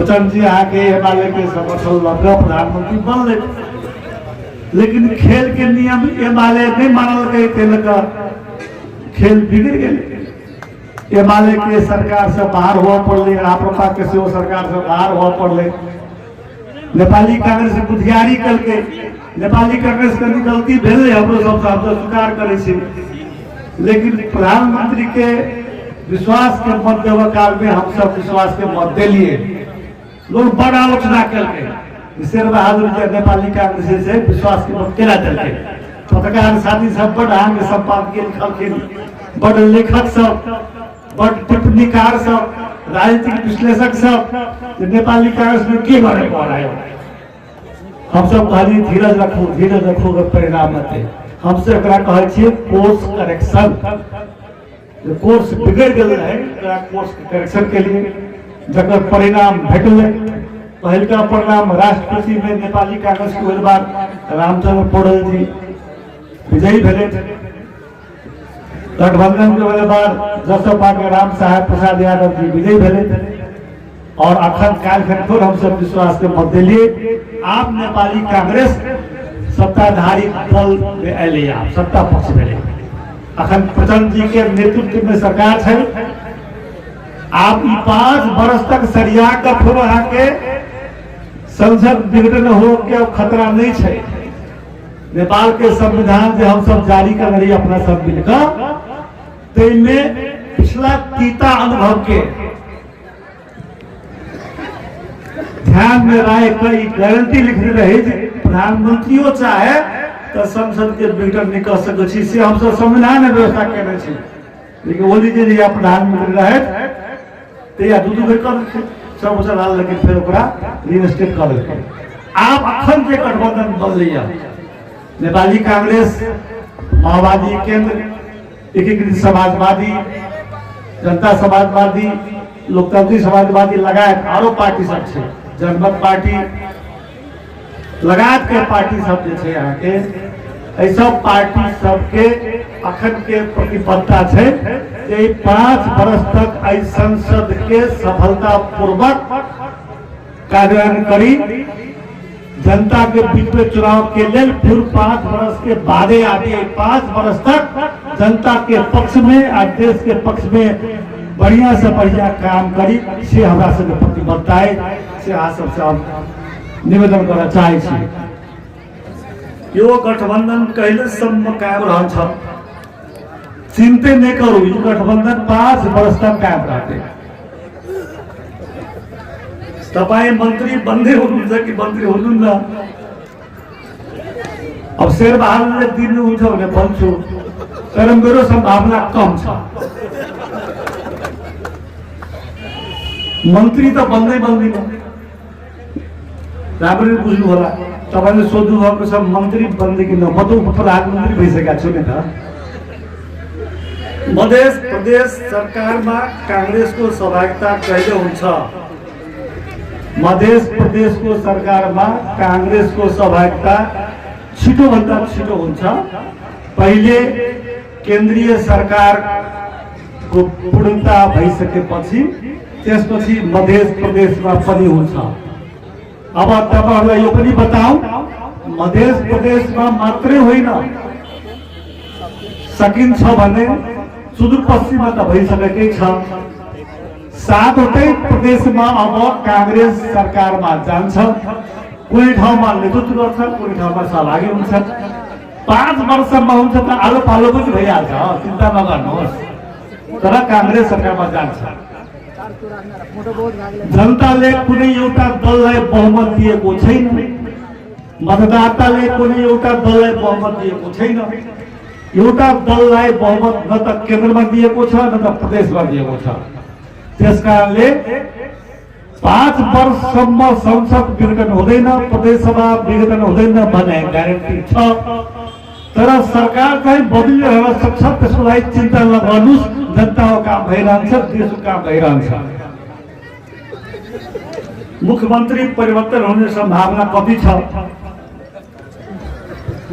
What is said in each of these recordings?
प्रचंड जी आके एमएलए के समर्थन लगे प्रधानमंत्री बनले, लेकिन खेल के नियम एमएलए नहीं मानल गए थे, खेल बिगड़ गए। एमएलए के सरकार से बाहर हुआ पड़े, राप्रपा के सेहो सरकार से बाहर हुआ पड़े। नेपाली कांग्रेस बुधियारी करके नेपाली कांग्रेस के गलती भेल, हमरो सब स्वीकार करे छी, लेकिन प्रधानमंत्री के विश्वास के मत देव काल में हम सब विश्वास के मत दिलिए। लोग बड़ा आलोचना करके शेर बहादुर के नेपाली कांग्रेस से विश्वास के मत केला देलके। पत्रकार साथी सब बड़ आगे संपादकीय लिखलखिन, बड़ लेखक सब, बड़ टिप्पणीकार सब, राजनीतिक विश्लेषक सब नेपाली कांग्रेस में की करे पड़ रहा है। हम सब कहली धीरज रखो के परिणाम मते हमसे कहे छे कोर्स करेक्शन। जो कोर्स बिगड़ गए है कोर्स करेक्शन के लिए जकर परिणाम भेटले। पहलका परिणाम राष्ट्रपति में नेपाली कांग्रेस के उम्मीदवार रामचंद्र पौडेल जी विजयी भेले। गठबंधन के उम्मीदवार जसपा के राम साहेब प्रसाद यादव जी विजयी भेले। और अखन काल फेर हम सब विश्वास के मत दिलिए। आप नेपाली कांग्रेस सत्ताधारी दल में अले, आप सत्ता पक्ष में अखन प्रचंड जी के नेतृत्व में सरकार है। आप 5 वर्ष तक सरिया का फिर के संसद विघटन हो के खतरा नहीं है। नेपाल के संविधान जो हम सब जारी कर रही अपना सब मिलकर, तो इनमें पिछला तीता अनुभव के ध्यान में राय कई गारंटी लिखने रहे। प्रधानमंत्रियों चाहे तो संसद के विघटन नहीं कर सके से हम सब संविधान में व्यवस्था करने छी, लेकिन बोली जे या प्रधानमंत्री रहे तो या दू बेर कर सब चलाल, लेकिन फिर ओकरा रिइंस्टेट कर देलकै। आप अखन जे गठबंधन बनलै नेपाली कांग्रेस, माओवादी केंद्र, एकीकृत समाजवादी, जनता समाजवादी, लोकतांत्रिक समाजवादी लगायत आरो पार्टी सब छै, जनमत पार्टी लगायत के पार्टी सब जे छै यहाँ के, ऐसा पार्टी सबके अखन के प्रतिबद्धता है कि 5 वर्ष तक संसद के सफलता पूर्वक कार्यान्वयन करी। जनता के बीच में चुनाव के लिए फिर 5 वर्ष के बादे आगे 5 वर्ष तक जनता के पक्ष में और देश के पक्ष में बढ़िया से बढ़िया काम करी से हमरा सबके प्रतिबद्धता है। से अहाँ सबसे हम निवेदन करना चाहे छी। यो गठबंधन कहिले सम्म कायम रहन्छ, चिंते नहीं करू। यो गठबंधन 5 वर्ष तक कायम रहते। तपाईं मंत्री बन्दै हुनुहुन्छ कि मंत्री हुनुहुन्न, अब शेर बहादुरले दिनुहुन्छ भने भन्छु, तर मेरो संभावना कम छ। मंत्री तो बन्दैन, राम्ररी बुझ्नु होला। तपाईले सोध्नु भएको छ मन्त्री बन्दै कि म त प्रधानमन्त्री भइसकेको छु नि त। मध्य प्रदेश सरकारमा कांग्रेसको सहभागिता कहिले हुन्छ? मध्य प्रदेशको सरकारमा कांग्रेसको सहभागिता छिटोभन्दा छिटो हुन्छ। पहिले केन्द्रीय सरकारको पूर्णता भइसकेपछि त्यसपछि मध्य प्रदेशमा पनि हुन्छ। अब तपाईहरुलाई यो पनि बताऊं, मध्य प्रदेशमा मात्रै होइन, सकिन्छ भने सुदूरपश्चिममा त भइसकेकै छ। 7वटै प्रदेशमा अब कांग्रेस सरकारमा जान्छ। कुनै ठाउँमा नेतृत्व गर्छ, कुनै ठाउँमा सहभागी हुन्छ। 5 वर्षमा हुन्छ त आलो पालो पनि भइहाल्छ, चिन्ता नगर्नुहोस्। तर कांग्रेस सरकारमा जान्छ। जनताले कुनै एउटा दललाई बहुमत दिएको छैन, मतदाताले कुनै एउटा दललाई बहुमत दिएको छैन। एउटा दललाई बहुमत न त केन्द्रमा दिएको छ न त प्रदेशमा दिएको छ। त्यसकारणले 5 वर्षसम्म संसद विघटन हुँदैन, प्रदेशसभा विघटन हुँदैन भन्ने ग्यारेन्टी छ। तर सरकार चाहिँ बदलिरहन सक्छ, त्यसको लागि चिन्ता नगर्नुहोस्। जनताको काम भइरहन्छ, देशको काम भइरहन्छ। मुख्यमंत्री परिवर्तन होने संभावना कति छ?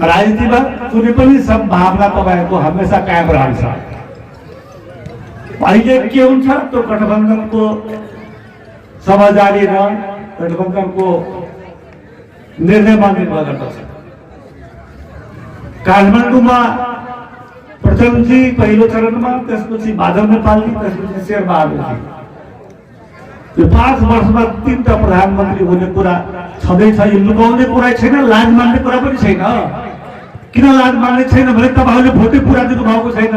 राजनीतिमा कुनै पनि संभावना तपाईको हमेशा कायम रहन्छ। अहिले के हुन्छ त्यो गठबन्धनको समझदारी र गठबन्धनको निर्णयमा निर्भर गर्दछ। काठमाडौँमा प्रचण्डजी पहिलो चरणमा, त्यसपछि माधव नेपालजी, त्यसपछि शेरबहादुरजी। यो 5 वर्षमा 3टा प्रधानमन्त्री हुने कुरा छँदैछ। यो लुकाउने कुरा छैन, लाज मान्ने कुरा पनि छैन। किन लाज मान्ने छैन भने तपाईँहरूले भोटै पुरा दिनु भएको छैन।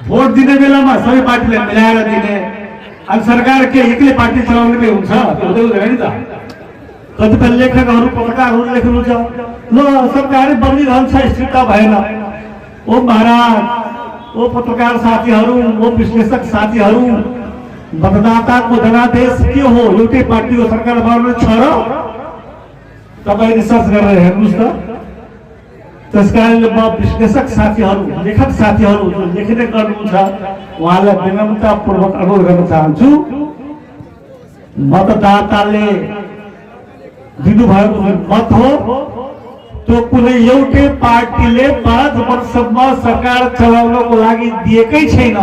भोट दिने बेलामा सबै पार्टीलाई मिलाएर दिने, अनि सरकार के एक्लै पार्टी चलाउनेमै हुन्छ? त्यो हुँदैन नि त। कतिपय लेखकहरू पत्रकारहरू लेख्नुहुन्छ, ल सरकारले बदलिरहन्छ, स्थिरता भएन। ओ महाराज, ओ पत्रकार साथीहरू, ओ विश्लेषक साथीहरू, मतदाताको जनादेश के हो? एउटै पार्टीको सरकार बनाउनु छ र? तपाईँ रिसर्च गरेर हेर्नुहोस् त। त्यसकारणले म विश्लेषक साथीहरू, लेखक साथीहरू जो लेख्ने गर्नुहुन्छ, उहाँलाई विनम्रतापूर्वक अनुरोध गर्न चाहन्छु, मतदाताले दिनुभएको मत हो त्यो कुनै एउटै पार्टीले 5 वर्षसम्म सरकार चलाउनको लागि दिएकै छैन।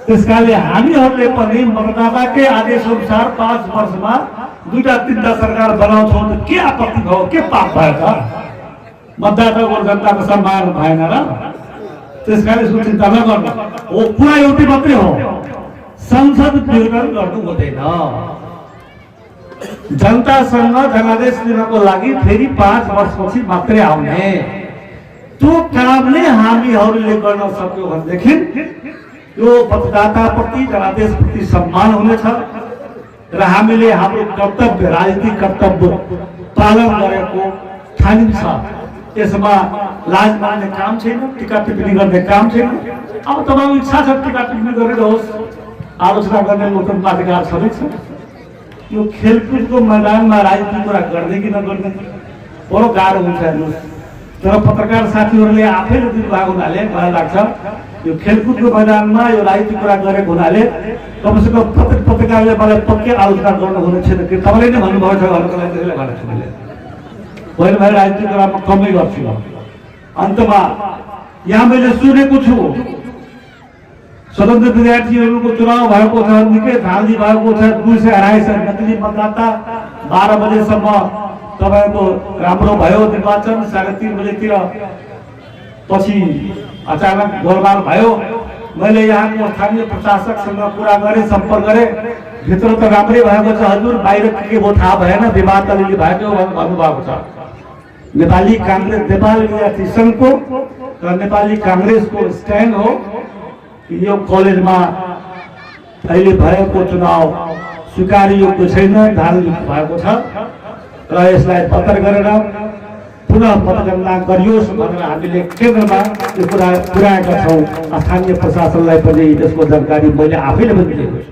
त्यसकारणले हामीहरूले पनि मतदाताकै आदेश अनुसार 5 वर्षमा 2-3टा सरकार बनाउँछौँ त के आपत्ति भयो? के पाप भयो त? मतदाताको जनताको सम्मान भएन र? त्यसकारण यसको चिन्ता नगर्नु। हो कुरा एउटै मात्रै हो, संसद विघटन गर्नु हुँदैन। जनतासँग जनादेश दिनको लागि फेरि 5 वर्षपछि मात्रै आउने। त्यो कामले हामीहरूले गर्न सक्यौँ भनेदेखि यो मतदाताप्रति, जनादेशप्रति सम्मान हुनेछ र हामीले हाम्रो कर्तव्य, राजनीतिक कर्तव्य पालन गरेको ठानिन्छ। यसमा लाज मान्ने काम छैन, टिका टिप्पणी गर्ने काम छैन। अब तपाईँको इच्छा छ टिका टिप्पणी गरिरहोस्, आलोचना गर्ने लोकतन्त्रको अधिकार छँदैछ। यो खेलकुदको मैदानमा राजनीति कुरा गर्ने कि नगर्ने बडो गाह्रो हुन्छ हेर्नुहोस्। तर पत्रकार साथीहरूले आफैले दिनुभएको हुनाले मलाई लाग्छ यो खेलकुदको मैदानमा यो राजनीति कुरा गरेको हुनाले कमसेकम प्रत्येक पत्रकारले मलाई पक्कै आलोचना गर्नु हुने छैन कि तपाईँले नै भन्नुभएको छ भनेको लागि त्यसले भनेको छु मैले। होइन भने राजनीति कुरामा कमै गर्छु। अन्तमा यहाँ मैले सुनेको छु स्वतन्त्र विद्यार्थीहरूको चुनाव भएको छ, निकै धाँधी भएको छ, 200-250 नक्कली मतदाता। 12 बजेसम्म तपाईँको राम्रो भयो निर्वाचन, 3:30 बजेतिर पछि अचानक गोलमाल भयो। मैले यहाँको स्थानीय प्रशासकसँग कुरा गरेँ, सम्पर्क गरेँ। भित्र त राम्रै भएको छ हजुर, बाहिर के भयो थाहा भएन, विवाद अलिअलि भएको भन्नुभएको छ। नेपाली काङ्ग्रेस, नेपाल विद्यार्थी सङ्घको र नेपाली काङ्ग्रेसको स्ट्यान्ड हो यो कलेजमा अहिले भएको चुनाव स्वीकार्योग्य छैन, धार्मिक भएको छ र यसलाई पत्तर गरेर पुनः मतगणना गरियोस् भनेर हामीले केन्द्रमा यो कुरा पुर्याएका छौँ। स्थानीय प्रशासनलाई पनि यसको जानकारी मैले आफैले पनि दिएको छु।